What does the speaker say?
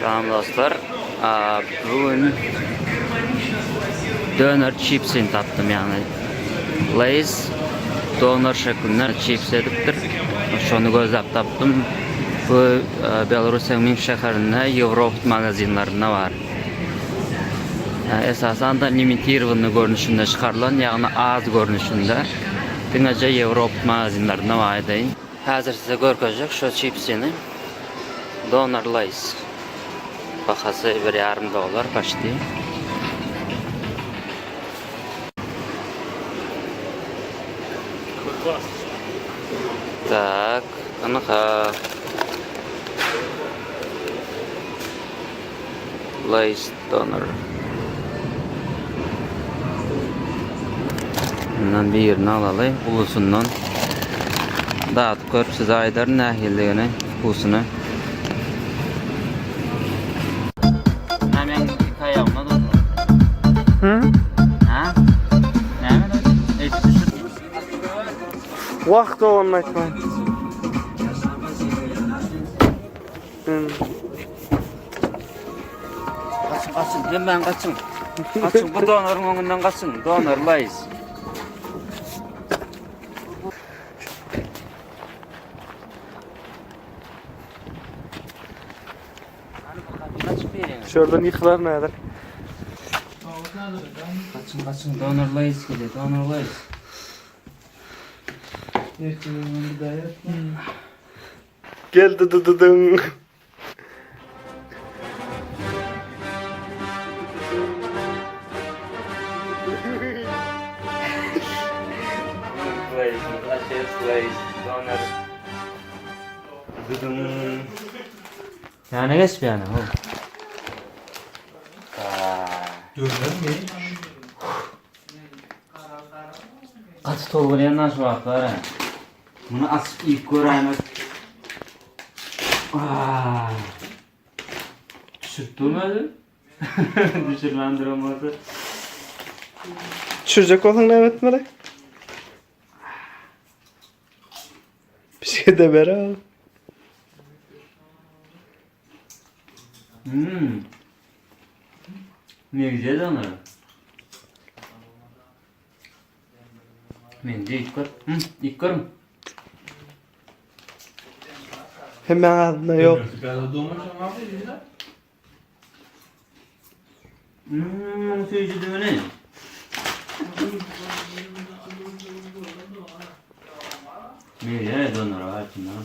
Salam dostlar. Bu gün döner çipsini tapdym ýagny Lay's doner şeklinde çips edipdir. Şony gözläp tapdym. Bu Belarusiýanyň Minsk şäherinde Ýewropt magazinlerinde bar. Esasan-da limitirowanyý görnüşinde çykarylan, ýagny az görnüşinde diňeje Ýewropt magazinlerinde bar edeýin. Häzir size görkezjek şu çipsini. Doner Lays. Bahasy bir ýarym dollar почти. Tak, ynha. Lays Doner. Bundan birini alaly, ulusyndan. Dadyp görüp size aýdaryn nähilidigini, wkusyny. Näme iki aýagymda durlar. Hı? Ha? Näme Eýtip düşür. Wah doganmy aýtmaýyn. Hmm. Gaçyň, gaçyň, hemmäň gaçyň. Gaçyň, bu donaryň öňünden gaçyň. Donar laýz. Şuradan ýykylar näder? Gaçyň, gaçyň, donar laýz gelýär, donar laýz. Gel dy-dy-dy-dyň. Ýana geç bir ýana. Dönermi? Gaty tolgunýan şu wagtlar. Muny açyp iýip göräýmek. Düşürip durmady. Düşürmän duran bolsa. Düşürjek bolsaň näme etmeli? Bir şey de ber abi. Hmm. Ne güzel onlar. Men de iýip gör. Hı, iýip görüň. Hemen ağzında yok. Hmm, süýjüdigini. Meýle donar açyndan.